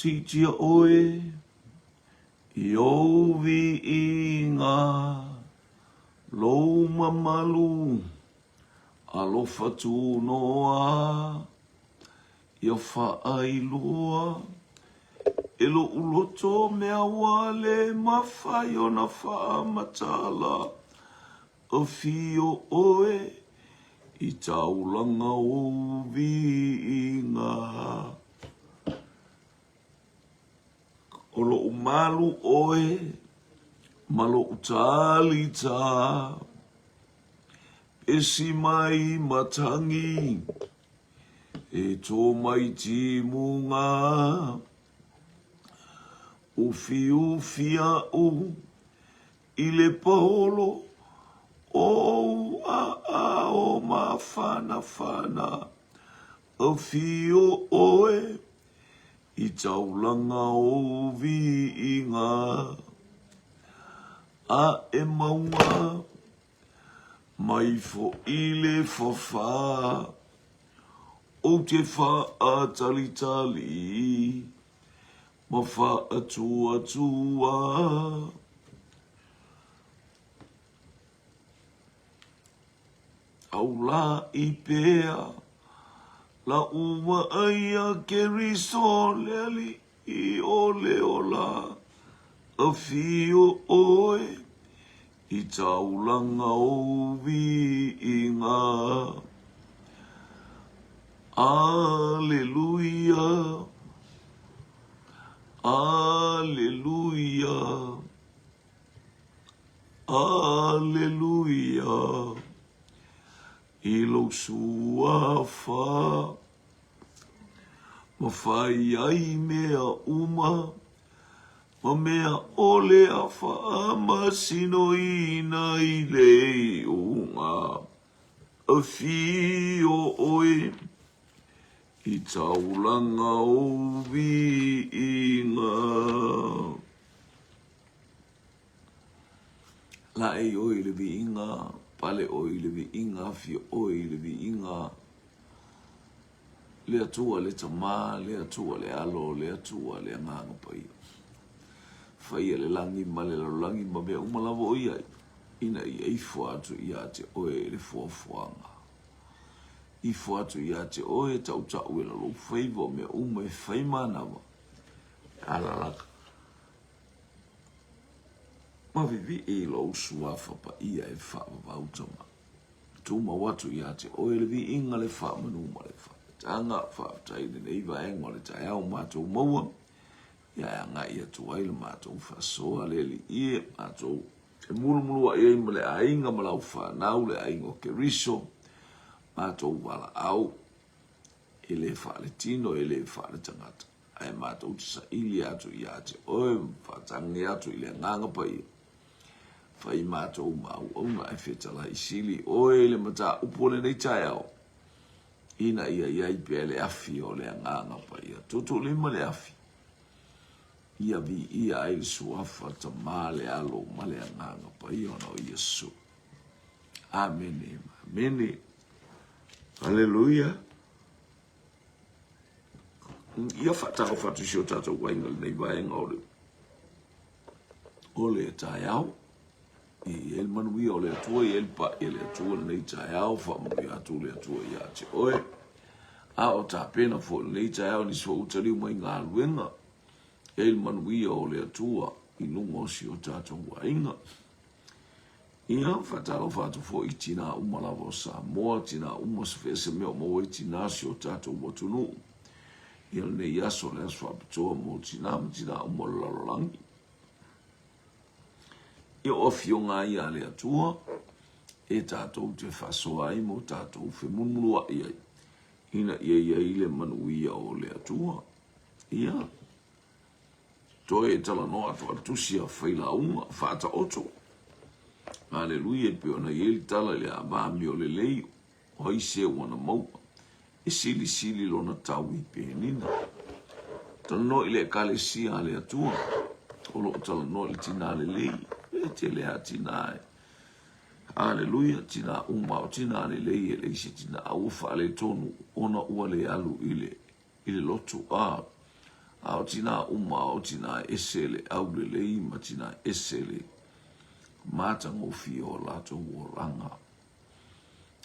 Siitia ʻoe i ou viiga, lou mamalu, alofa tunoa, ia faailoa e loʻu loto mea ua le mafai ona faamatala. Afio ʻoe i taulaga ou viiga. O loʻu malu ʻoe ma loʻu talita. Pesi mai matangi e tō mai timuga. Ufiufi aʻu I le paholo ou aao mafanafana, Afio oe i taulaga ou viiga, A e maua mai foi le fafa, Ou te faatalitali ma faatuatua. Aulaʻi pea laʻu vaai iā Keriso le Aliʻi o le ola, Afio ʻoe i taulaga ou viiga. Aleluia! Aleluia! Aleluia! I lou suafa ma fai ai mea uma, ma mea ʻole a faamasinoina i le iuga. Afio ʻoe i taulaga ou viiga. Laʻei ʻoe i le viiga, pale ʻoe i le viiga, afio ʻoe i le viiga. Le Atua le Tama, le Atua le Alo, le Atua le Agaga Paia. Faia le lagi ma le lalolagi ma mea uma lava o i ai, ina ia ifo atu ia te oe i le fuafuaga. Ifo atu ia te oe e taʻutaʻu e lou faiva o mea uma e fai manawa, e alalaka. Ma vivii i lou suafa paia e faavavau tama. Tumau atu ia te oe le viiga le faamanu ma le faapetaga. Faafetai i lenei vaega o le taeao matou maua. Ia e agai atu ai le matou faasoa le Alii e matou e mulumuluai ai ma le aiga ma lau fanau, le aiga o Keriso, matou valaau e le faaletino e le faaletagata, ae matou te saili atu ia te oe ma faatagi atu i le Agaga Paia. Fai matou ma auauna ae fetalai sili oe i le mataupu o lenei taeao, ina ia i ai pea le afi o le Agaga Paia. Tuutuulima le afi, ia viia ai le Suafa, Tama, le Alo ma le Agaga Paia ona o Iesu. Amene, amene. Aleluia. Ia faatalofa atu i si o tatou aiga i lenei vaega o le o le taeao. Ia i ai le manuia o le Atua, ia i ai le pai a le Atua lenei taeao, faamanuia atu le Atua ia te oe. A o tapena foi lenei taeao nisi foi ua taliu mai galuega, ia i ai le manuia o le Atua i luga o si o tatou aiga. Ia, faatalofa atu foi i tinā uma lava o Samoa, tinā uma se fea se mea o maua ai tinā si o tatou atunuu. Ia lenei aso, le aso faapitoa mo tinā ma tinā uma o le lalolagi. Ia o afioga ai a le Atua e tatou te faasoa ai mo tatou femulumuluai ai ina ia i ai le manuia o le Atua. Ia, toe talanoa atu a le tusi a Failauga, faataoto. Aleluia, e pei ona i ai le tala i le ava amio lelei o ai se ua na maua, e silisili lona tau i penina. Talanoa i le Ekalesia a le Atua, o lo o talanoa i le tinā lelei, e tele lava tinā e. Aleluia, tinā uma o tinā lelei e leai se tinā ua faaletonu ona ua le alu i le i le lotu a. A o tinā uma, o tinā ese le aulelei ma tinā ese le matagofie o latou olaga.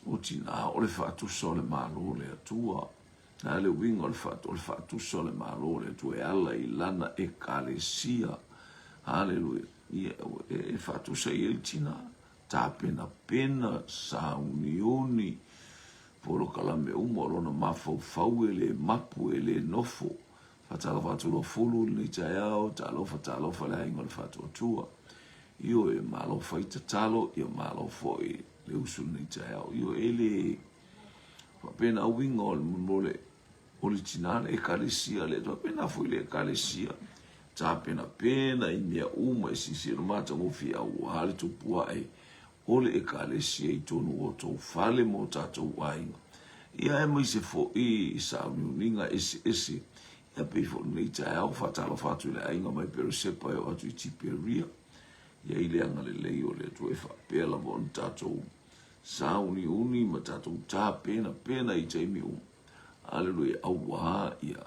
O tinā o le faatusa o le Malo o le Atua. Na le uiga o le o le faatusa o le Malo o le Atua e ala i lana ekalesia. Haleluia. Ia, e faatusa i ai le tinā. Tapenapena, sauniuni, polokalame uma o lona mafaufau e le mapu, e le nofo. Faatalofa atu Luafulu i lenei taeao, talofa, talofa le aiga o le Faatuatua. Ioe, malo fai tatalo, ia malo foi le usu i lenei taeao. Ioe, e le faapena uiga o le mo le o le tinā le ekalesia le faapena foi le ekalesia tapenapena i mea uma e silasila matagofie auā le tupu ae o le ekalesia i totonu o outou fale ma o tatou aiga. Ia aemaise foi i sauniuniga eseese. Ia pei foi lenei taeao faatalofa atu i le aiga mai Peresepa e oo atu i Tiperia. Ia i le agalelei o le Atua e faapea lava ona tatou sauniuni ma tatou tapenapena i taimi uma. Aleluia, auā ia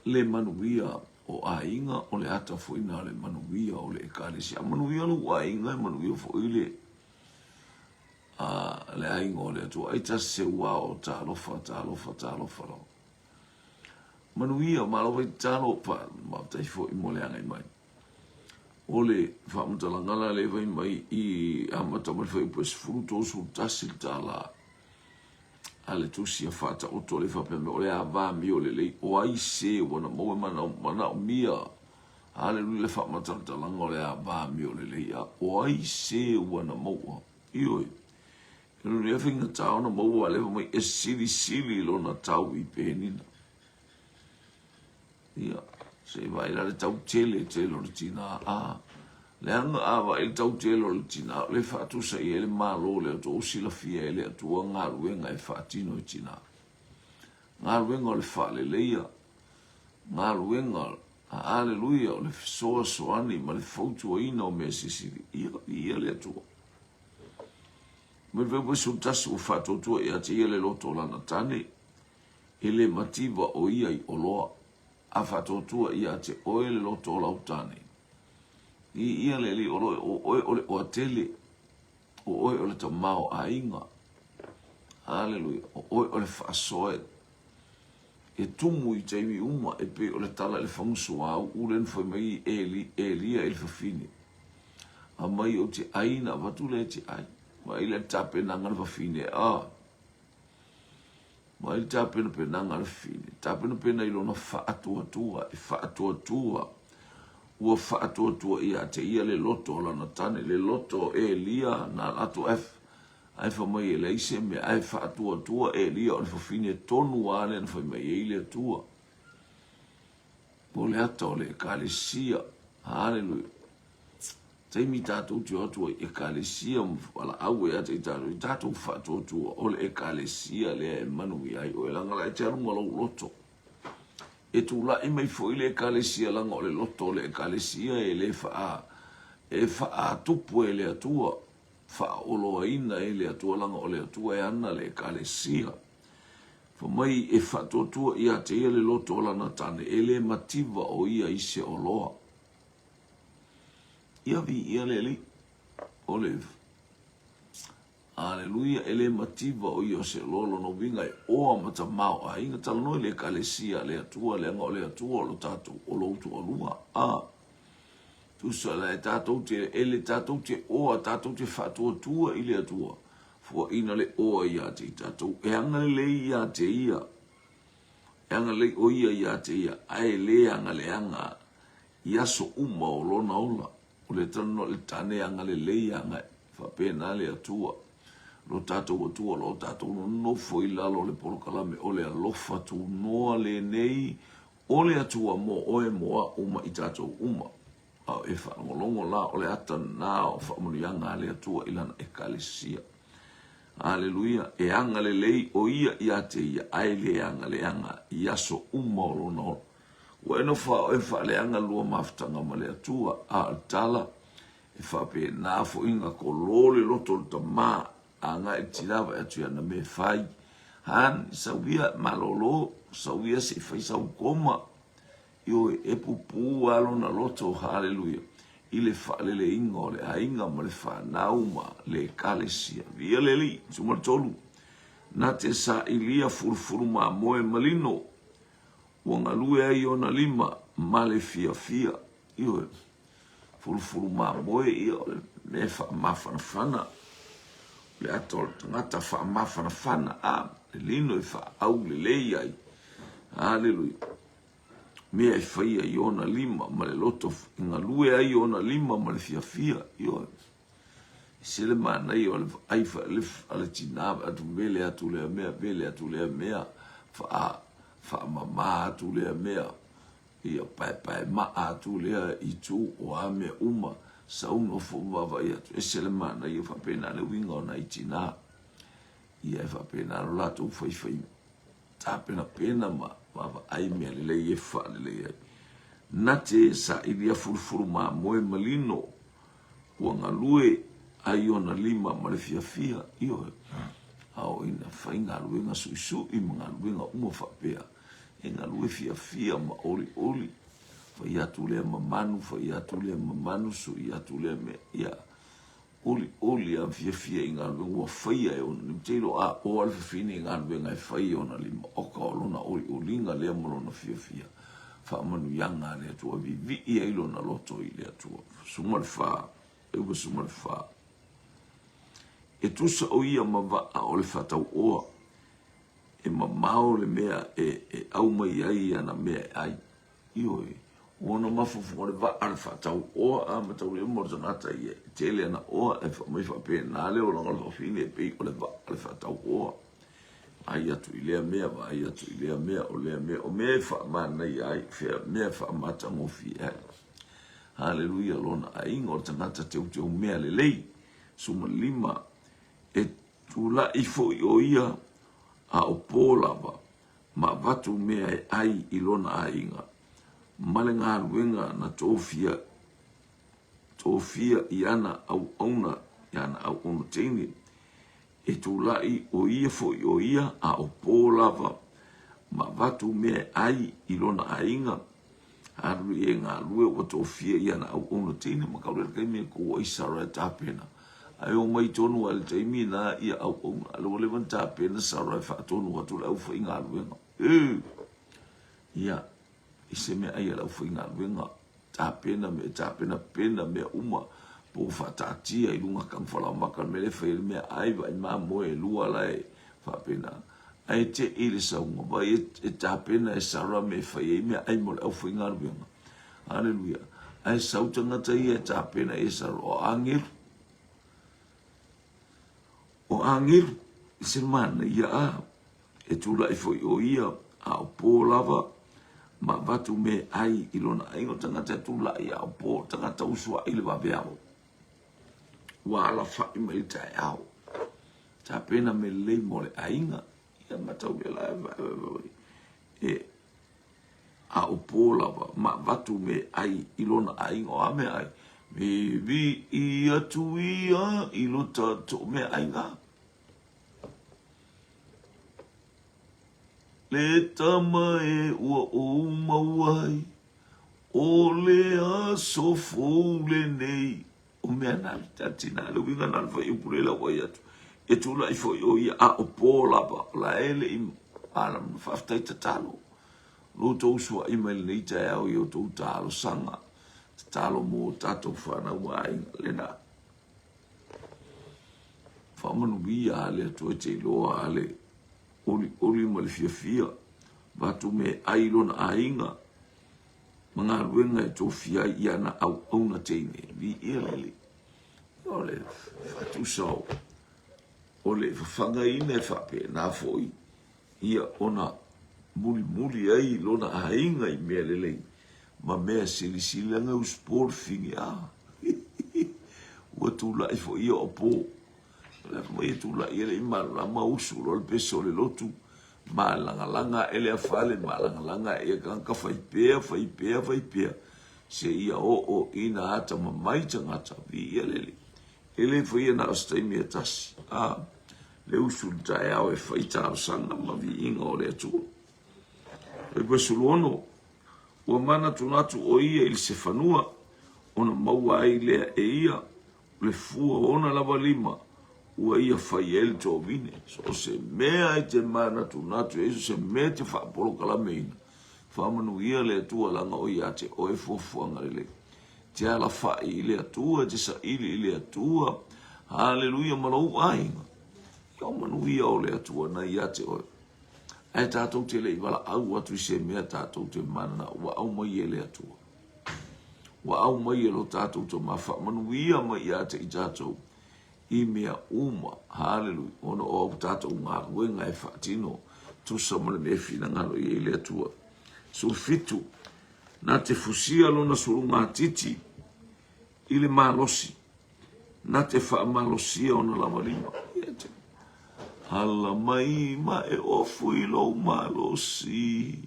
le manuia o aiga, o le ata foi na o le manuia o le ekalesia. A manuia lou aiga, e manuia foi le a le aiga o le Atua. Ai tasi se ua o talofa, talofa, talofa lava. Manuia, malo fai tatalo, faafetai foi mo le agai mai. O le faamatalaga la lea fai mai i amata mai le fuaiupu e 10, 31 le tala a le tusi a Faataoto le faapea mai, o le ava amio lelei, o ai se ua na maua e manaomia. Haleluia, le faamatalatalaga o le ava amio lelei, a o ai se ua na maua. Ioe, e lea faigata ona maua, lea fai mai e silisili lona tau i penina. Ia, se i vaai la le tau tele tele o le tinā. A, leaga a vaai le tau tele o le tinā, o lea e faatusa i ai le Malo o le Atua, ua silafia e le Atua galuega e faatino e tinā. Galuega o le faaleleia, galuega, aleluia, o le fesoasoani ma le fautuaina o mea sisili. Ia, viia le Atua. Mai le fuaiupu 11, ua faatuatua ia te ia le loto o lana tane, E le mativa o ia i oloa, a faatuatua ia te oe le loto o lau tane. I ia le alii oloa, o oe o le oatele, o oe o le tamaoaiga. Haleluia. O oe o le faasoa e tumu i taimi uma, e pei o le tala i le fagusuauu lea na fai mai Eli, Elia i le fafine. Aumai ou te ai na avatu lea e te ai. Vaai le tapenaga a le fafine, ah, Mai le tapenapenaga a le fafine, tapenapena i lona faatuatua, e faatuatua, ua faatuatua ia te ia le loto o lana tane, le loto o Elia na latou F, ae fai mai e leai se mea, ae faatuatua Elia o le fafine tonu lava lea na fai mai ai le Atua. O le ata o le ekalesia. Haleluia. Taimi tatou te o atu ai ekalesia ma valaau ai ia te i tatou, i tatou faatuatua o le ekalesia lea e manuia ai oe, leaga la e te alu ma lou loto. E tulai mai foi le ekalesia leaga o le loto o le ekalesia e le faa, e faatupu e le Atua, faaoloaina e le Atua leaga o le Atua e ana le ekalesia. Fai mai e faatuatua ia te ia le loto o lana tane, e le mativa o ia i se oloa. Ia viia le Alii. O le Aleluia, e le mativa o ia o se oloa lona uiga e oa ma tamaoaiga. Talanoa i le Ekalesia a le Atua, leaga o le Atua o lo tatou, o lou toalua. A, tusa la e tatou te, e le tatou te oa, tatou te faatuatua i le Atua, fuaina le oa ia te i tatou, e agalelei ia te ia, e agalelei o ia ia te ia, ae le agaleaga I aso uma o lona ola, o le talanoa i le tane agalelei agai, faapena le Atua, lo tatou Atua o lo o tatou nonofo i lalo o le polokalame o le alofa tunoa lenei o le Atua mo oe, mo a'u ma i tatou uma. A o e faalogologo la, o le ata lena o faamanuiaga a le Atua i Lana Ekalesia. Aleluia! E agalelei o Ia ia te ia, ae le agaleaga i aso uma o lona ola. Ua e nofo a oe faaleaga lua mafutaga ma le Atua, a o le tala, e faapena foi na kolo le loto o le tama, agai i le tina vaai atu i ana mea e fai. Han, sau ia, malolo, sau ia se i fai sau koma. Ioe, e pupū lava lona loto, haleluia, i le faaleleiga o le aiga ma le fanau ma le Ekalesia. Viia le Alii. 13. Na te sailia fulufulu mamoe ma lino, ua galue ai ona lima ma le fiafia. Ioe, fulufulu mamoe ia o le mea e faamafanafana, o le ata o le tagata faamafanafana, a, le lino e faaau lelei ai. Haleluia. Mea e faia i ona lima ma le loto, e galue ai ona lima ma le fiafia. Ioe. E se le manaia o le vaai a le tinā vaai atu vele atu lea mea, vele atu lea mea, faa, faamama atu lea mea, ia paepaemaa atu lea itu o a mea uma, sau nofo ma vaavaai atu, ese le manaia faapena le uiga o nai tinā. Ia e faapena lo latou faifai tapenapena ma vaavaai mea lelei e faalelei ai. Na te sailia fulufulu mamoe ma lino, ua galue ai ona lima ma le fiafia, ioe, a o ina fai galuega suisui ma galuega uma faapea, e galue fiafia ma olioli, fai atu lea mamanu, fai atu lea mamanu, sui atu lea mea, ia, olioli a fiafia i galuega ua faia e ona lima. Te iloa a oa le fafine i galuega e fai e ona lima, oka o lona olioliga lea ma lona fiafia. Faamanuiaga a le Atua, vivii ai lona loto i le Atua. 14, 94. E tusa o ia ma vaa o le faatauoa, e mamao le mea e au mai ai ana mea e ai. Ioe, ua ona mafaufau le vaa le faatauoa a ma taulima mo le tagata ia e tele ana oa e mai faapena le olaga o le fafine e pei o le vaa le faatauoa. Vaai atu i lea mea, vaai atu i lea mea, o lea mea, o mea e faamanaia ai, fea mea e faamatagofie ai. Haleluia, lona aiga o le tagata teuteu mea lelei. 15, e tulai foi o ia a o pō lava, ma avatu mea e ai i lona aiga, ma le galuega na tofia, tofia i ana auauna, i ana auauna teine, e tulai o ia foi o ia a o pō lava, ma avatu mea e ai i lona aiga, alu e galue ua tofia i ana auauna teine, ma kau le taimi e kou ai Sara e tapena. Ae o mai tonu a le taimi na ia auauna, a le ua leva na tapena Sara e faatonu atu le aufaigaluega. E! Ia, i se mea ai a le aufaigaluega, tapena mea, tapena pena mea uma, po o faataatia i luga kagafalaomaka, le mea lea e fai ai le mea ai, vaai mamoe e lua la e faapena. Ae te i le sauga, vai e tapena e Sara me e fai ai mea ai mo le aufaigaluega. Aleluia. Ae sau tagata ia e tapena e Sara, o agelu. O agelu, i se manaia a, e tulai foi o ia, a o pō lava, ma avatu me ai i lona aiga, o tagata e tulai a o pō, tagata usuai le vaveao. Ua alafai mai le taeao. Tapena me lelei mo le aiga. Ia mataulia la e a o pō lava ma avatu me ai i lona aiga o a mea ai. Me vi i atu ia i lo tatou mea aiga. Le tama e ua ou maua ai, o le aso fou lenei. O mea na le tina, le uiga na le fuaiupu lea ua i atu. E tulai foi o ia a o pō lava, o la e le i malamalama. Faafetai tatalo. Lo outou sua'i mai lenei taeao i outou talosaga, tatalo mo tatou fanau ma aiga. Lena. Faamanuia a le Atua e te iloa a le olioli ma le fiafia. Vatu me ai lona aiga. Ma galuega e tofia ai i ana auauna teine. Viia le Alii. O le faatusa o, o le fafagaina e faapena foi ia ona mulimuli ai lona aiga i mea lelei ma mea silisili leaga e usupo le fini a ua tulai foi ia o po. O le mai e tulai e le i malama usu loa le pese o le lotu Malagalaga ae lea fale, malagalaga ae ia tagata fai pea, fai pea, fai pea, seia oo ina atamamai tagata, viia le Alii. E le faia na o se taimi e tasi, a, le usu i le taeao e fai talosaga ma viiga o le Atua. 96. Ua manatunatu ʻo ia i se fanua, ona maua ai lea e ia o le fua o ona lava lima, ua ia fai ai le tovine. So o se mea e te manatunatu ai, so se mea e te faapolokalameina, faamanuia le Atua leaga o ia te oe fuafuaga lelei. Te alafaʻi i le Atua, te saili i le Atua, haleluia, ma lou aiga. Ia o manuia o le Atua na ia te oe. Ae tatou te le i valaau atu i se mea tatou te mananao ua aumai e le Atua. Ua aumai e lo tatou Tama faamanuia mai ia te i tatou i mea uma. Haleluia. Ona o au tatou galuega e faatino tusa ma le mea e finagalo i ai le Atua. 17, Na te fusia lona sulugatiti i le malosi, na te faamalosia ona lava lima. Ala mai ma e ofu i lou malosi,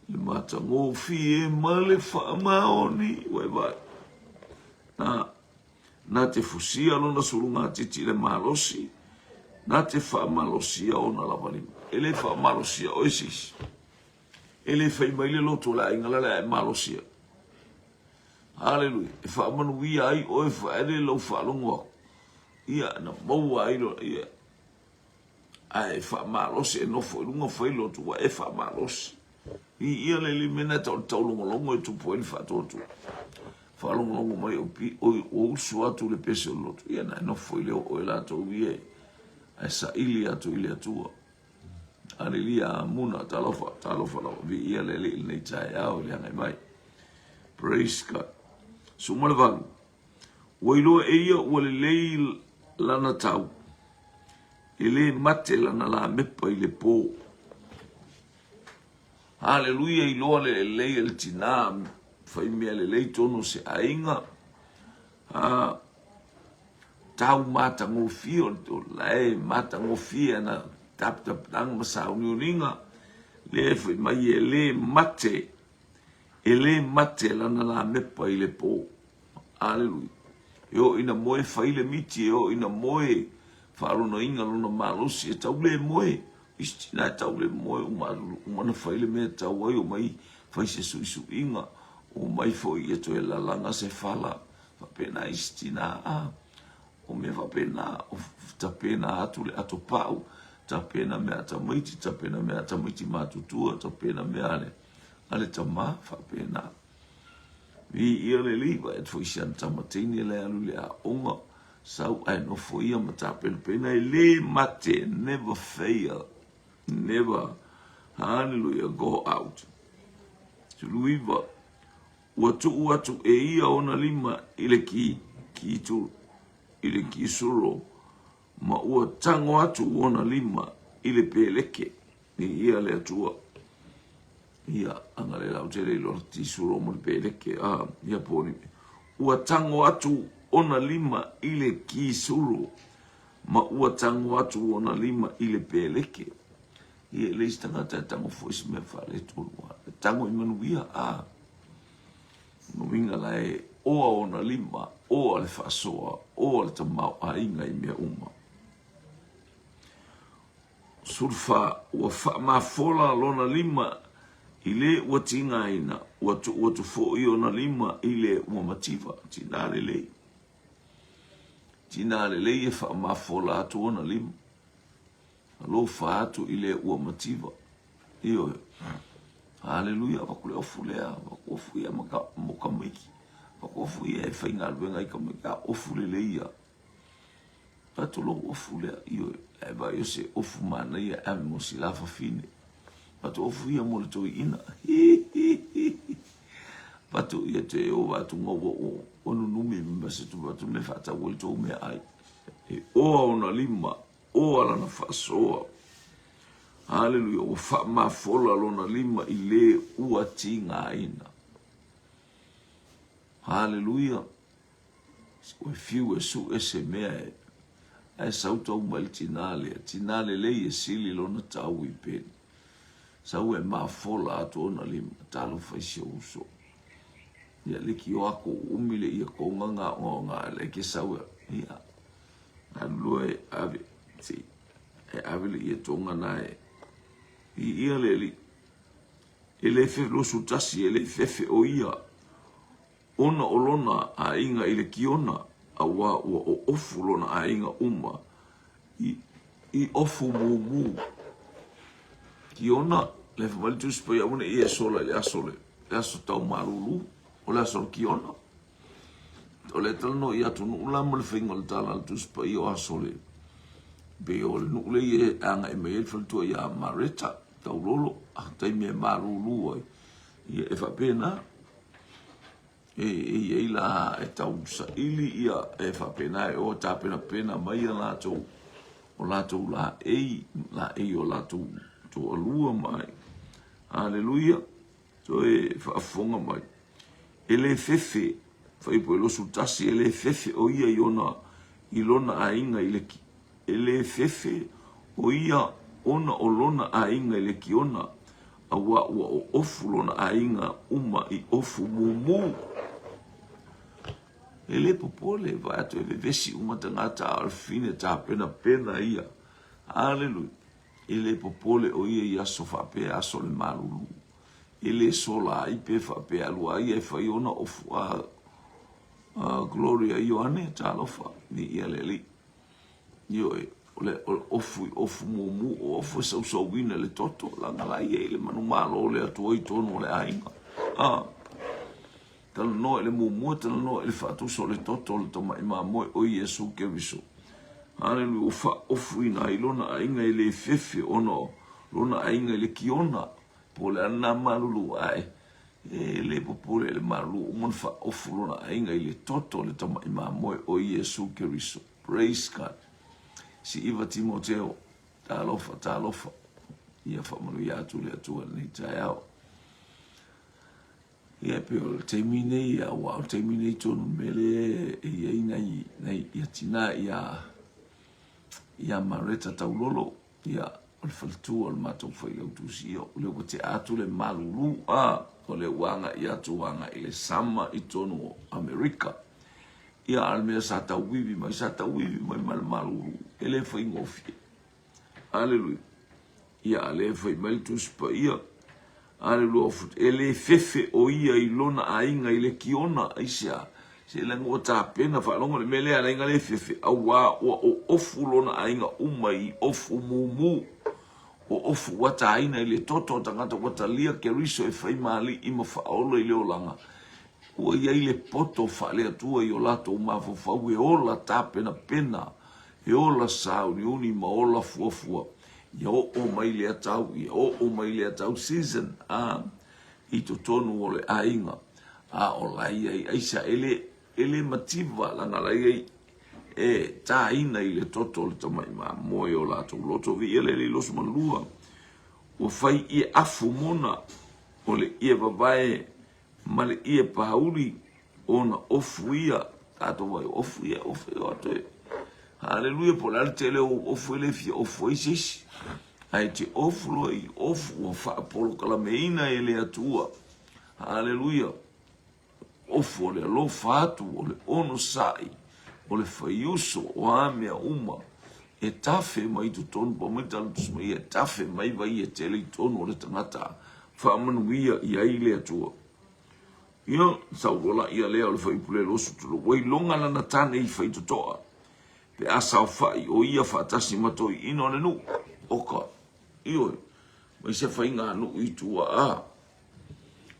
le matagofie ma le faamaoni. Ua e vaai. Na, na te fusia lona sulugatiti i le malosi, na te faamalosia ona lava lima. E le faamalosia oe se isi. E le fai mai le loto o le aiga la le a e malosia. Haleluia. E faamanuia ai oe faele lau faalogo aku. Ia, na maua ai lo, ia. Ae faamalosi e nofo i luga fai loto, ua e faamalosi. I ia le li mena tau taulogologo e tupu ai le faatuatua. Faalogologo mai o pi, o, o usu atu le pese o le loto. Ia, na e nofo i leo oe latou ia e, ae saili atu i le Atua. Aleluia, amuna, talofa, talofa lava, viia le Alii i lenei taeao i le agai mai. Praise God. 18. Ua iloa e ia ua lelei lana tau, e le mate lana lamepa i le pō. Haleluia, iloa le lelei e le tinā, fai mea lelei tonu se aiga. Ha, tau matagofie o le la e matagofie ana taputapunaga ma sauniuniga, lea e fai mai e le mate, e le mate lana lamepa i le pō. Aleluia. E oo ina moe fai le miti, e oo ina moe faalonoina lona malosi, e tau le moe. Isi tina e tau le moe, uma, uma na fai le mea e tau ai, omai fai se suisuiga, omai foi ia toe lalaga se fala, Faapena isi tina, a, o mea faapena, o tapena atu le ato pau, tapena mea a tamaiti, tapena mea a tamaiti matutua, tapena mea a le, a le tama, faapena. Viia le Alii, vaai atu foi si ana tama teine la e alu i le aoga, sau ae nofo ia ma tapenapena, e le mate, never fail, never, hallelujah, go out. 19, Ua tuu atu e ia ona lima i le ki, ki tu, i le kisuro, ma ua tango atu ona lima i le peleke, i ia le Atua. Ia, anga le lau tele i lona tisuro mo le peleke, a, ia poni. Ua tango atu ona lima i le kisuro, ma ua tango atu ona lima i le peleke. Ia, e leai se tagata e tango foi se mea faaletonu. E tango i manuia, a. Uiga la e oa ona lima, oa le faasoa, oa le tamaoaiga i mea uma. 14, ua faamafola lona lima i le ua tigaina, ua tuu atu foi ona lima i le ua mativa. Tina lelei. Tina lelei e faamafola atu ona lima. Alofa atu i le ua mativa. Ioe. Haleluia, avatu le ofu lea, avatu ofu ia mo tamaiti. Avatu ofu ia e faigaluega ai tamaiti, a ofu lelei ia. Avatu lou ofu lea, ioe, ae vaai o se ofu manaia e ave mo si la fafine. Avatu ofu ia mo le toeaina. Hi, hi, hi. Avatu ia te ova atu ngau o o nunumi ma se tu atu me whaatau o le tō mea ai. E oa ona lima Oa lana faasoa. Haleluia, ua faamafola lona lima i le ua tigaina. Haleluia. Ua fiu e suʻe se mea e ae sau tau mai le tinā lea. Tinā lelei e sili lona tau i peni. Sau e mafola atu ona lima. Talofa i si ou uso. Ia liki o ako umi le ia konga ngā o ngā le ke sau e. Ia. Alu e ave, si, e ave le ia tonga na e. I ia le li. E le fefe 21, e le fefe ʻo ia ona o lona aiga i Lekiona, auā ua ʻoʻofu lona aiga uma i i ofu mumu. Kiona, le fai mai le Tusi Paia aua ne i e sola i le aso le, le aso tau malūlū, o le aso o le Kiona. O le talanoa i atunuu la ma le faiga o le tala a le Tusi Paia o aso le, pei o le nuu lea e agai mai ai le faletua ia Mareta, Taulolo, a taimi e malūlū ai, ia e faapena. E i ai la e tau saili ia e faapena e o tapenapena mai a latou o latou laei, laei o latou toalua mai. Aleluia. Toe faafofoga mai. E le fefe, fuaiupu e 21, e le fefe o ia i ona i lona aiga i le E le fefe ʻo ia ona o lona aiga i Lekiona, auā ua ʻoʻofu lona aiga uma i ofu mumu. E le popole, vaai atu e vevesi uma tagata a o le fine tapenapena ia. Aleluia. E le popole ʻo ia i aso faapea, aso le malulu. E le sola ai pe faapea alu a ia e fai ona ofu a Gloria Ioane, talofa, viia le Alii. Ioe, o le ofu i ofu mumu, o ofu e sausauina i le toto, leaga la e i ai le manumalo o le Atua i totonu o le aiga. A, talanoa i le mumu, talanoa i le faatusa o le toto o le tamai mamoe o Iesu Keriso. Haleluia, ua faaofuina ai lona aiga e le fefe ona o lona aiga i le kiona, po o le a lena malulu ae e le popole i le malulu uma ona faaofu lona aiga i le toto o le tamai mamoe o Iesu Keriso. Praise God. Siiva Timoteo, talofa, talofa. Ia faamanuia atu le Atua i lenei taeao. Ia pei o le taimi nei, aua o le taimi nei tonu mele e i ai nai, nai ia tina ia, ia Mareta Taulolo, ia o le faletua o le matou failautusi, ia o lea ua tea atu le malulu, a, o lea ua agai atu agai i le sama i tonu o Amerika. Ia, a o le mea sa tauivi mai, sa tauivi mai ma le malulu, e le faigofie. Aleluia. Ia, a lea e fai mai le Tusi Paia, aleluia, e le fefe o ia i lona aiga i Lekiona, aisea? Se leaga ua tapena faalogo le mea lea, ala ai na le fefe, auā ua ʻoʻofu lona aiga uma i ofu mumu. O ofu ua tāina i le toto o tagata ua talia Keriso e fai ma alii ma faaola i le olaga. Ua i ai le poto faale-Atua i o latou mafaufau e ola tapenapena, e ola sauniuni ma ola fuafua. Ia oo mai lea tau, ia oo mai lea tau season a i totonu o le aiga. A o la e i ai aisa e le, e le mativa leaga la e i ai e tāina i le toto o le tamai mamoe o latou loto. Viia le Alii 22, ua fai ʻie afu mona o le ʻie wāwae ma le ʻie pāuli ona ofu ia, tatou vai ofu ia, ofu ia o atu e. Haleluia, po o le a le tele o ou ofu e le fia ofu ai se isi. Ae te ofu loa i ofu ua faapolokalameina e le Atua. Haleluia. Ofu o le alofa atu, o le onosai, o le faiuso, o a mea uma e tafe mai totonu, pa mai tala tusi mai e tafe mai vai e tele i tonu o le tagata faamanuia i ai le Atua. Ia, saulola ia lea o le fuaiupu le 23, ua iloga lana tane i faitotoa, pe a saofai o ia faatasi ma toeaiina o le nuu. Oka, ioe, mai se faiga nuu i tua a.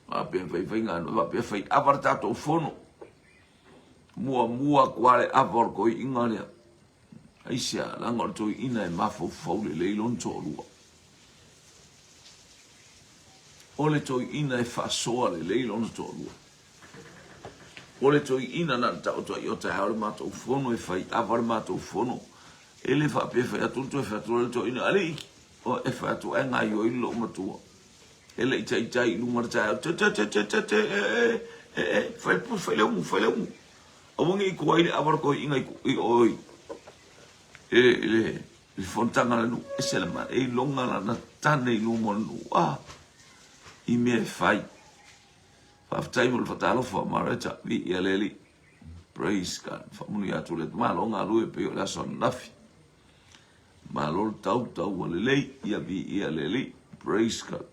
Faapea fai faiga nuu, faapea fai ava le tatou fono. Muamua atu lava le ava o le toeaina lea. Aisea? Leaga o le toeaina e mafaufau lelei lona toalua. O le toeaina e faasoa lelei lona toalua. O le toeaina na o le taoto ai o taeao le matou fono e fai ava le matou fono. E le faapea e fai atu ona toe fai atu loa le toeaina, alii, e fai atu ae gaoioi le loomatua. E le i taitai i luga o le taeao, te te te te te te e e e e fai le pule, fai le umu, fai le umu. Aua ne i tua ai le ava o le toeaina i o i i le i le fonotaga a le nuu. Ese le manaia, e iloga lana tane i luma o le nuu, a i mea e fai. Faafetai mo le faatalofa Mareta, viia le Alii. Praise God. Faamanuia atu le Malo galue pei o le aso ananafi. Malo le tau, tau ua lelei, ia viia le Alii. Praise God.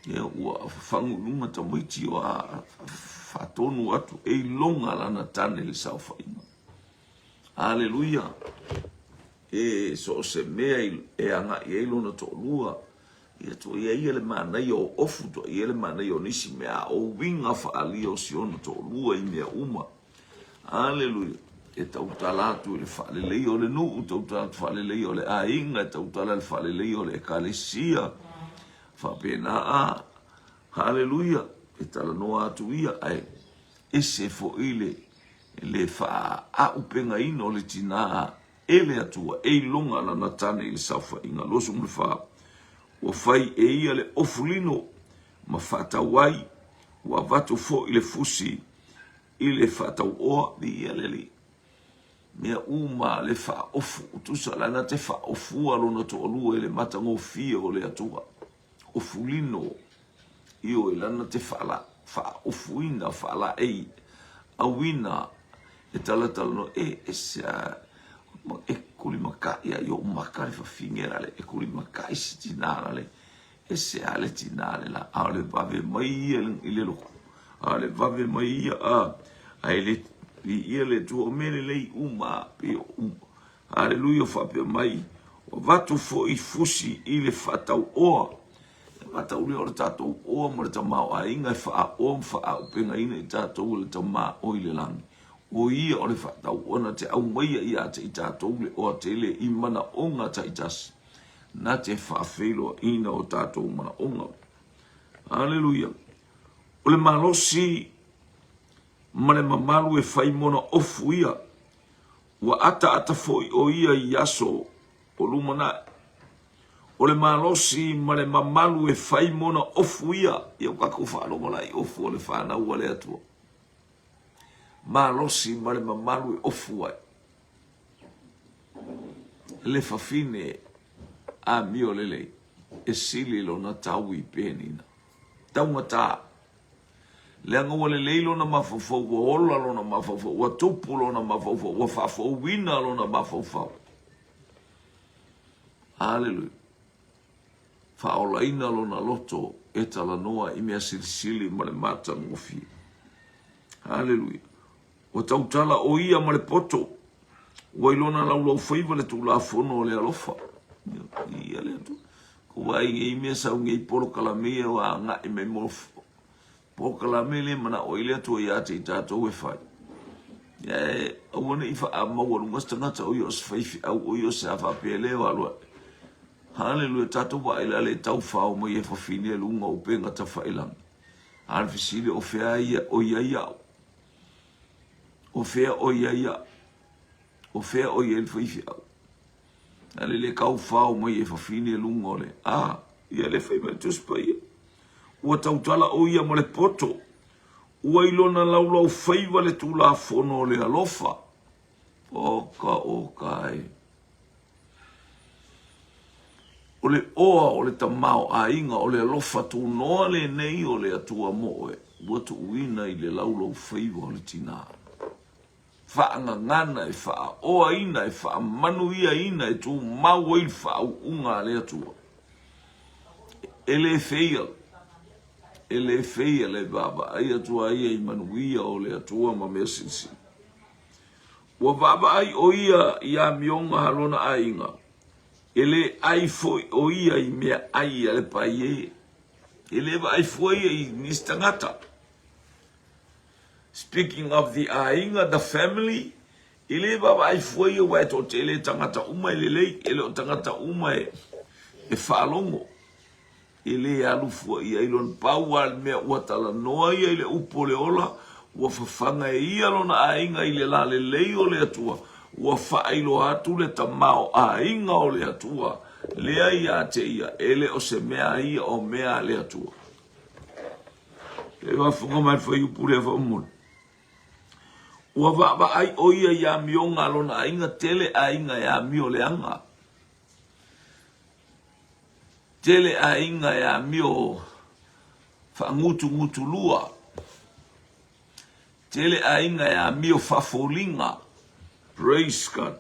Ia ua fafagu i luga tamaiti o a faatonu atu e iloga lana tane i le saofaiga. Aleluia! E so o se mea e agai ai lona toalua, ia tua i ai ia le manaia o ofu, tua i ai le manaia o nisi mea, a o uiga faaalia o si ona toalua i mea uma. Aleluia! E tautala atu i le faaleleia o le nuu, tautala atu faaleleia o le aiga, e tautala i le faaleleia o le ekalesia. Faapena a, haleluia, e talanoa atu ia, ae ese foi le, le faaaupegaina o le tinā e le Atua, e iloga lana tane i le saofaiga. 24, Ua fai e ia le ofu lino ma faatau ai, ua avatu foi le fusi i le faatauoa, viia le Alii. Mea uma le faaofu, tusa lana te faaofua lona toalua i le matagofie o le Atua. Ofu lino, ioe, lana te faala, faaofuina, faalaei, auina, e talatalanoa, e ese a, e kulimakai a i ou maka le fafine la le, e kulimakai si tinā la le, Ese a le tinā le la, a o le vave mai ia i le loku, a o le vave mai ia a, a e le viia le Atua, o mea lelei uma a pei o uma. Aleluia, faapea mai, ua avatu foi fusi i le faatauoa. E matau lea o le tatou oa ma le tamaoaiga e faaoa ma faaaupegaina i tatou e le Tama o i le lagi. O ia o le faatauoa na te aumaia ia te i tatou le oa tele i manaoga taitasi. na te faafeiloaiina o tatou manaoga. Aleluia. O le malosi ma le mamalu e fai mona ofu ia, ua ataata foi o ia i aso o lumanai. O le malosi ma le mamalu e fai mona ofu ia, ia o tatou faalogo la i ofu o le fanau a le Atua. Malosi ma le mamalu e ofu ai. Le fafine amio lelei e sili lona tau i Penina. Taugata. Leaga ua lelei lona mafaufau, ua ola lona mafaufau, ua tupu lona mafaufau, ua faafouina lona mafaufau. Aleluia. Faaolaina lona loto e talanoa i mea silisili ma le matagofie. Aleluia. Ua tautala ʻo ia ma le poto, ua i lona laulaufaiva le Tulafono o le alofa. Ia le Atua. Ko vaai nei mea sau nei polokalame ia ua agai mai mo polokalame le manao ai le Atua ia te i tatou e fai. Ia e aua ne i faamaualuga se tagata o ia o se faifeau o ia o se a faapea le o alu ae. Haleluia, tatou vaai la le taufao mai e fafine luga o upega tafailagi. A o le fesili o fea ia o i ai au? O fea o i ai au? O fea o i ai le faifeau? A le le kaufao mai e fafine luga o le a, ia le fai mai Tusi Paia. Ua tautala o ia ma le poto, ua i lona laulau faiva le Tulafono o le alofa. Oka oka e. O le oa o le tamaoaiga o le alofa tunoa lenei o le Atua mo oe, ua tuuina i le laulaufaiva o le tinā. Faagagana e faaoaina, e faamanuiaina, e tumau ai le faauuga a le Atua. E le feia, e le feia le vaavaai atu a ia i manuia o le Atua ma mea silisili. Ua vaavaai ʻo ia i amioga a lona aiga, e le ʻai foi ʻo ia i mea ʻai a le paiē. E le vaai fua ia i nisi tagata. Speaking of the aiga, the family, e le vaavaai fua ia aua e toatele tagata uma e lelei, e le o tagata uma e, e faalogo. E le alu fua i ai lona pau lava le mea ua talanoa ia i le upu o le ola, ua fafaga e ia lona aiga i le lalelei o le Atua, ua faailoa atu le tamaoaiga o le Atua lea ia te ia, e le o se mea a ia o mea a le Atua. E faafofoga mai le fuaiupu lea faamolemole. Ua vaavaai ʻo ia i amioga a lona aiga, tele aiga e amio leaga. Tele aiga e amio faagutugutulua. Tele aiga e amio faafoliga. Praise God.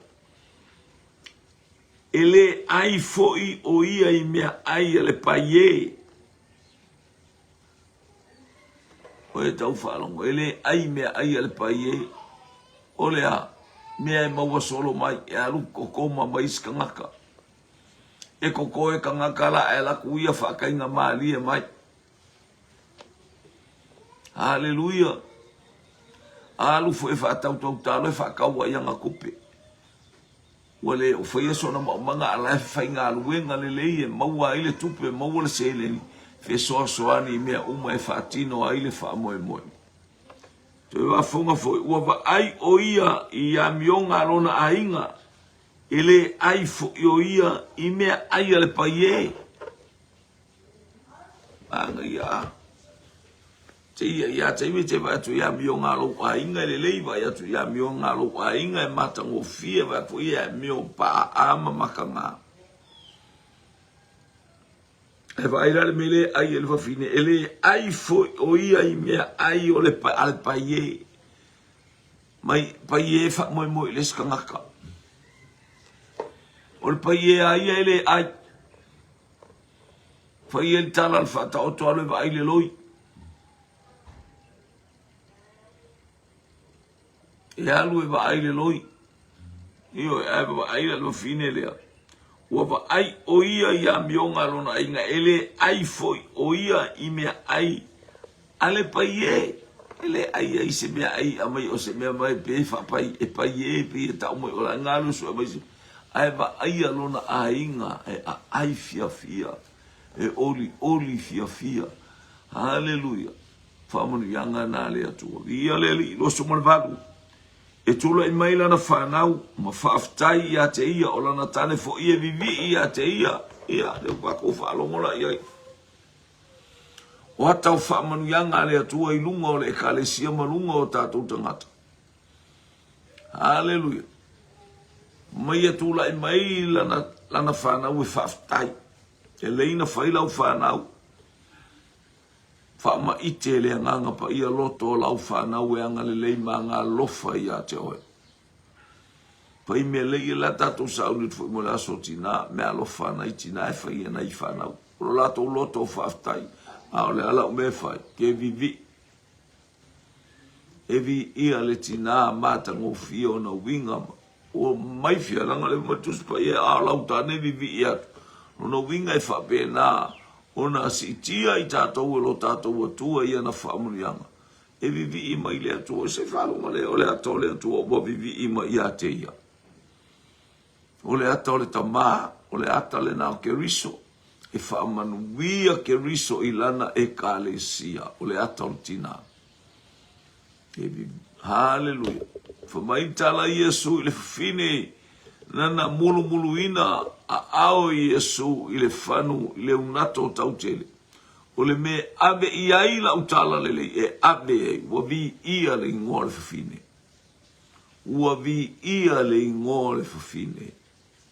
E le ai foi o ia i mea ai a le paiē. O e tau faalogo, e le ai mea ai a le paie, o le a, mea e maua solo mai, e alu kokoma mai isi kangaka. E koko e kangaka la ae laku ia faakaiga malie mai. Haleluia! Alu foi e faatautautalo e faakaua i ana tupe. Ua le o faia sona maumaga a la e faigaluega lelei e maua ai le tupe, e maua le seleni, fesoasoani i mea uma e faatino ai le faamoemoe. Toe faafofoga foi, ua vaai o ia i amioga a lona aiga, e le ai foi o ia i mea ai a le paiē. Manaia. Te ia ia taimi te vaai atu i amioga a lou aiga e lelei, vaai atu i amioga a lou aiga e matagofie, vaai atu i amio paa ma makaga. E vaai la le mea le ai e le fafine, e le ai foi o ia i mea ai o le a le paie. Mai paie e faamoemoe i le isi tagata. O le paie a ia e le ai. Fai ai le tala a le faataoto alu e vaai le loi. E alu e vaai le loi. Ioe, ae vaai le wafine lea. Ua vaai o ia i amioga a lona aiga, e le ai foi o ia i mea ai a le paie. E le ai ai se mea ai a mai o se mea mai pe faapai e paie pe e tau mai o la galu sue mai se ae vaaia lona aiga e aai fiafia, e olioli fiafia. Haleluia! Faamanuiaga na a le Atua. Viia le Alii, 28. E tulai mai lana fanau ma faafetai ia te ia, o lana tane foi e vivii ia te ia. Ia, lea ua tatou faalogo la i ai. O ata o faamanuiaga a le Atua i luga o le Ekalesia ma luga o tatou tagata. Haleluia. Mai e tulai mai lana, lana fanau e faafetai. E lei na fai lau fanau. Faamaite le agaga paia loto o lau fanau e agalelei ma agalofa ia te oe. Fai mea lei e la tatou sauni atu foi mo le aso o tina, mea alofa nai tina e fai e nai fanau. O lo latou loto o faafetai, a o le a lau mea e fai, ke vivii. E viia le tinā matagofie ona uiga ma ua mai fia leaga le mai Tusi Paia a o lau tane vivii atu. Lona uiga e faapena ona siitia i tatou e lo tatou Atua i ana faamanuiaga. E vivii mai le Atua, se faaloga lea o le ata o le Atua ua vivii mai ia te ia. O le ata o le Tama, o le ata lena o Keriso, e faamanuia Keriso i lana Ekalesia, o le ata o le Tina. Haleluia. Fai mai tala Iesu i le fafine, nana mulumuluina aao Iesu i le fanu i le unato o tautele. O le mea e ave i ai lau tala lelei, e ave ai, ua viia le igoa o le fafine. Ua viia le igoa o le fafine.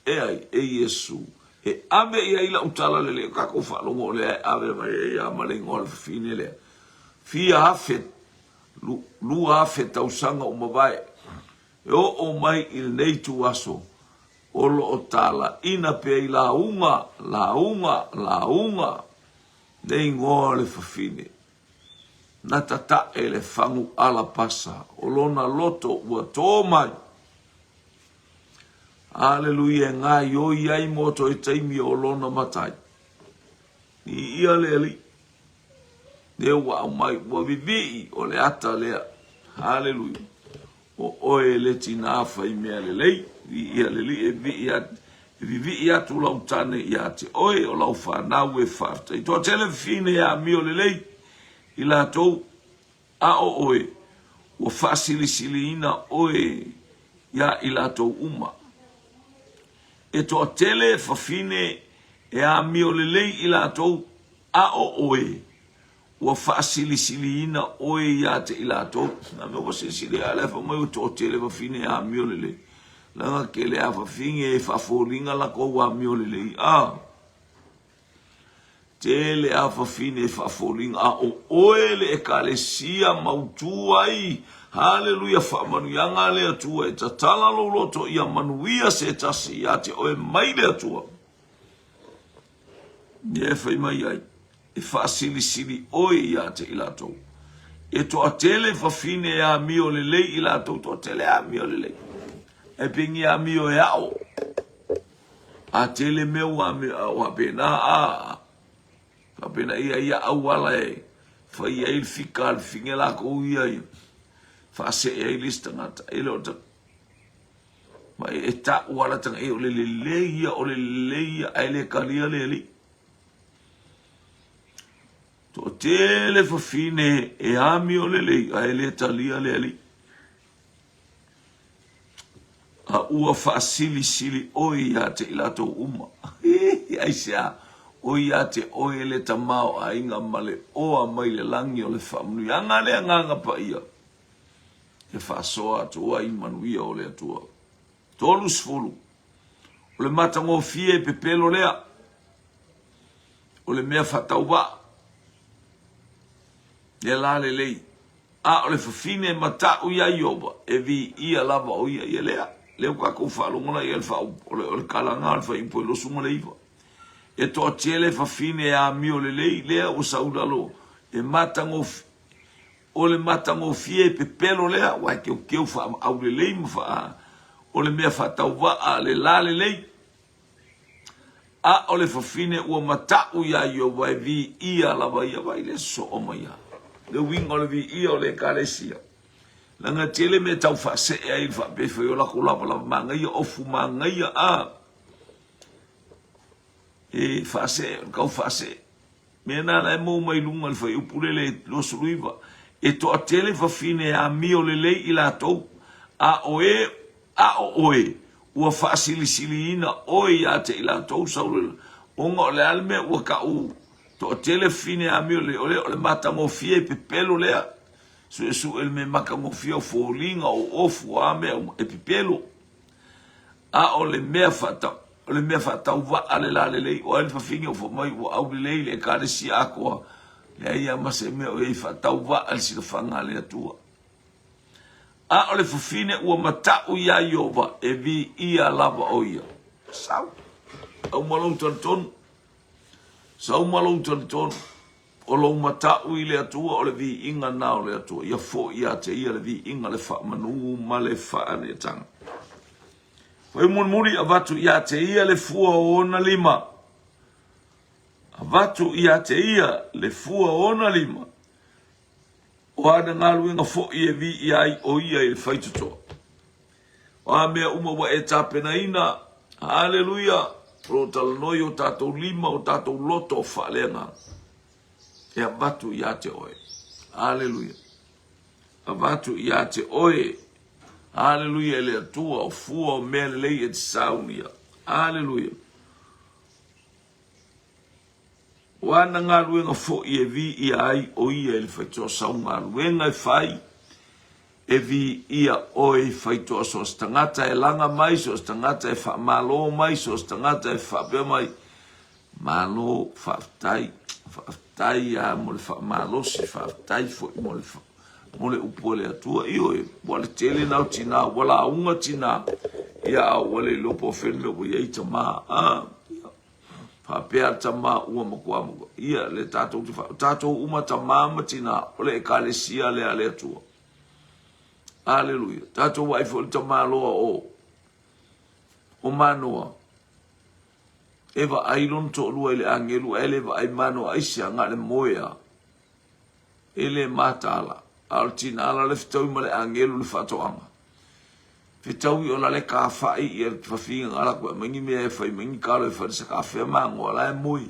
E ai, e Iesu, e ave i ai lau tala lelei, o tatou faalogo o lea e ave mai ai lava ma le igoa o le fafine lea. Fia afe, 2000 tausaga ua mavae, e oo mai i lenei ituaso, o lo o talaina pea i lauga, lauga, lauga, le igoa o le fafine. Na tatae le fagu alapasa o lona loto ua tō mai. Aleluia e gaioi ai mo toe taimi o lona matai. Viia le Alii. Lea ua aumai, ua vivii o le ata lea. Aleluia. O oe le tinā fai mea lelei. Viia le Alii e vivii atu. E vivii atu lau tane ia te oe o lau fanau e faafetai. Toatele fafine e amio lelei i latou, a o oe, ua faasilisiliina oe iā i latou uma. E toatele fafine e amio lelei i latou, a o oe, Ua faasilisiliina oe ia te i latou. Na mea ua silisili a le fai mai ua toatele fafine amio lelei. Leaga tele a fafine e faafoliga latou amio lelei. A tele a fafine e faafoliga a o oe le ekalesia mautu ai. Haleluia faamanuiaga a le Atua e tatala lou loto ia manuia se tasi ia te oe mai le Atua. Ia e fai mai ai, e faasilisili oe ia te i latou. E toatele fafine e amio lelei i latou toatele e amio lelei. E pengi amio e ao. A tele mea ua amio, a ua pena a. Faapena ia ia auala e fai ai le fika a le fine lakou ia i faasee ai le isi tagata. E le o ta ma e ta'u ala taga e o le lelei ia o le lelei ia ae le talia le alii. Toatele fafine e amio lelei ae le talia le alii. A ua faasilisili oe ia te i latou uma. Aisea? O ia te oe le tamaoaiga ma le oa mai le lagi o le faamanuiaga a le Agaga Paia e faasoa atu ai manuia o le Atua. 30. O le matagofie e pepelo lea, o le mea faatauvaa, le la lelei. A o le fafine e mata'u iā Ieova, e viia lava ʻo ia. Ia lea, lea ua tatou faalogo la i ai le faaupu, o le, o le kalaga o le fuaiupu e 29. E toatele fafine e amio lelei, lea ua sau i lalo, e matagofie, o le matagofie e pepelo lea, aua e keukeu faaaulelei ma faa, o le mea faatauvaa le la lelei. A o le fafine ua mata'u iā Ieova e viia lava ia. Vaai le soo mai a le uiga o le viia o le Ekalesia. Leaga e tele mea e tau faasee ai le faapea e fai o lako lavalava manaia ofu manaia a e faasee o le tau faasee. Mea na la e maua mai luga i le fuaiupu lele 29, e toatele fafine e amio lelei i latou, a o e, a o oe, ua faasilisiliina oe ia te i latou saulele, ona o le a le mea ua ta'u toatele fafine e amio lelei, o lea o le matagofie e pepelo lea, suesue le mea matagofie o foliga, o ofu, o a mea uma, e pepelo. A o le mea faata, o le mea faatauvaa le lalelei, o ai le fafine o fai mai ua aulelei le Ekalesia atoa, leai lava ma se mea o i ai faatauvaa le silafaga a le Atua. A o le fafine ua mata'u iā Ieova, e viia lava ʻo ia. Sau. Sau ma lou talitonu. Sau ma lou talitonu. O lou mata'u i le Atua, o le viiga na o le Atua. Ia fo'i ia te ia le viiga, le faamanū ma le faaneetaga. Fai mulimuli, avatu ia te ia le fua o ona lima. Avatu ia te ia le fua o ona lima. O ana galuega fo'i e viia ai o ia i le faitotoa. O a mea uma ua e tapenaina, haleluia, o lo o talanoa i o tatou lima, o tatou loto faaleagaga, e avatu ia te oe. Haleluia. Avatu ia te oe. Haleluia e le Atua, o fua o mea lelei e te saunia. Haleluia. O ana galuega foi e viia ai o ia i le faitoa sau galuega e fai, e viia oe i faitoa so o se tagata e laga mai, so o se tagata e faamalo mai, so o se tagata e faapea mai, Malo, faafetai, faafetai lava mo le faamalosi, faafetai foi mo le, mo le upu a le Atua. Ioe, ua le tele na o tinā, ua lauga tinā, ia a ua le iloa po o fea le mea ua i ai tamā. Ah, ia. Faapea le tamā ua matua matua. Ia, le tatou te wha, tatou uma tamā ma tinā, o le ekalesia lea a le Atua. Aleluia. Tatou vaai foi le tamāloa o, o Manoa. E vaai lona toalua i le agelu ae le vaai Manoa aisea na o le moe a. E le mataala. A o le tina la le fetaui ma le agelu le faatoaga. Fetaui o la le kafa'i ia le fafiga nga lakou e aumai ni mea e fai mai ni kalo e fai le sakafea magoa la e moe.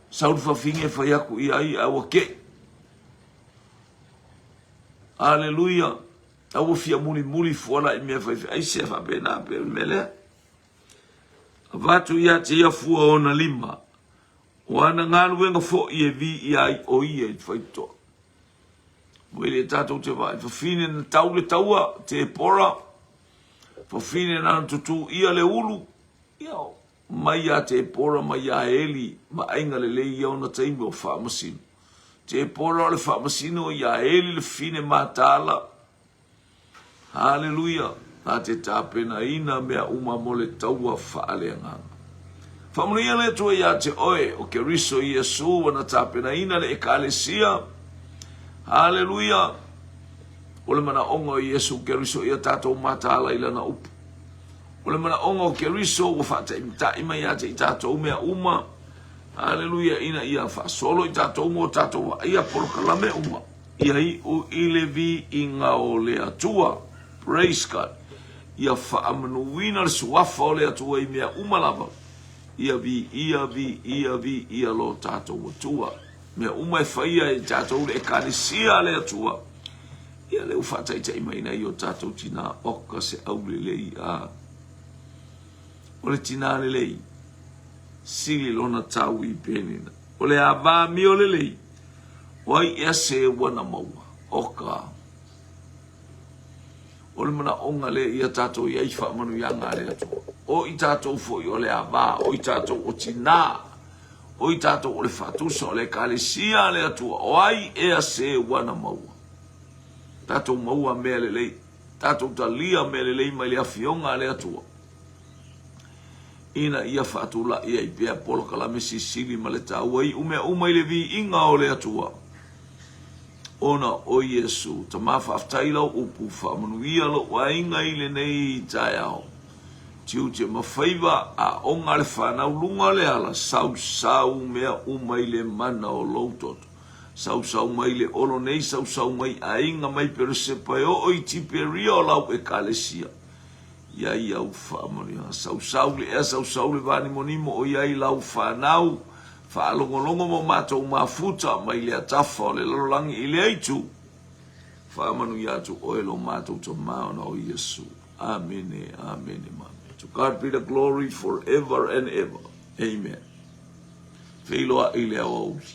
Sau le fafine e fai atu ia ai ae ua ke'i. Aleluia. A ua fia mulimuli fua la i mea fai fai aisea faapena pe o le mea lea. Avatu ia te ia fua ona lima. O ana galuega fo'i e viia ai o ia i te faitotoa. Ua le tatou te vaai. Fafine na tau le taua, Tepora. Fafine na tutū ia le ulu. Ia, mai ia Tepora, mai ia Eli, vaaiga lelei ia ona taimi o faamasino. Tepora o le faamasino, ia Eli le fafine mataala. Haleluia! Na te tapenaina mea uma mo le taua faaleagaga. Faamanuia le Atua ia te oe, o Keriso Iesu ua na tapenaina le Ekalesia. Haleluia! O le manaoga o Iesu Keriso ia tatou mataala i Lana upu. O le manaoga o Keriso ua faataimatai mai ia te i tatou mea uma. Haleluia! Ina ia faasolo i tatou mo tatou vaaia polokalame uma. Ia iu i le viiga o le Atua. Praise God! Ia faamanuina le suafa o le Atua i mea uma lava. Ia viia, viia, viia lo tatou Atua. Mea uma e faia e tatou le Ekalesia a le Atua. Ia lea ua faataitai mai nei o tatou tinā oka se aulelei a. O le tinā lelei, sili lona tau i penina. O le ava amio lelei, o ai ea se ua na maua? Oka. O le manaoga lea ia tatou i ai faamanuiaga a le Atua. O i tatou foi o le ava, o i tatou o tinā, o i tatou o le faatusa o le Ekalesia a le Atua, o ai ea se ua na maua? Tatou maua mea lelei, tatou talia mea lelei mai le Afioga a le Atua, ina ia faatulai ai pea polokalame sisili ma le taua iu mea uma i le viiga o le Atua. Ona o Iesu, Tama faafetai i lau upu, faamanuia lou aiga i lenei taeao. Tiute ma faiva, aoga le fanau luga o le ala, sausau mea uma i le mana o lou toto. Sausau mai le olo nei, sausau mai aiga mai Peresepa e oo i Tiperia o lau Ekalesia. I ai au faamanuiaga. Sausau le ea, sausau le vanimonimo o i ai lau fanau. Faalogologo ma matou mafuta mai lea tafa o le lalolagi i lea itu. Faamanuia atu oe lo matou Tama ona o Iesu. Amene, amene ma amene. To God be the glory forever and ever. Amen. Feiloai le aoauli.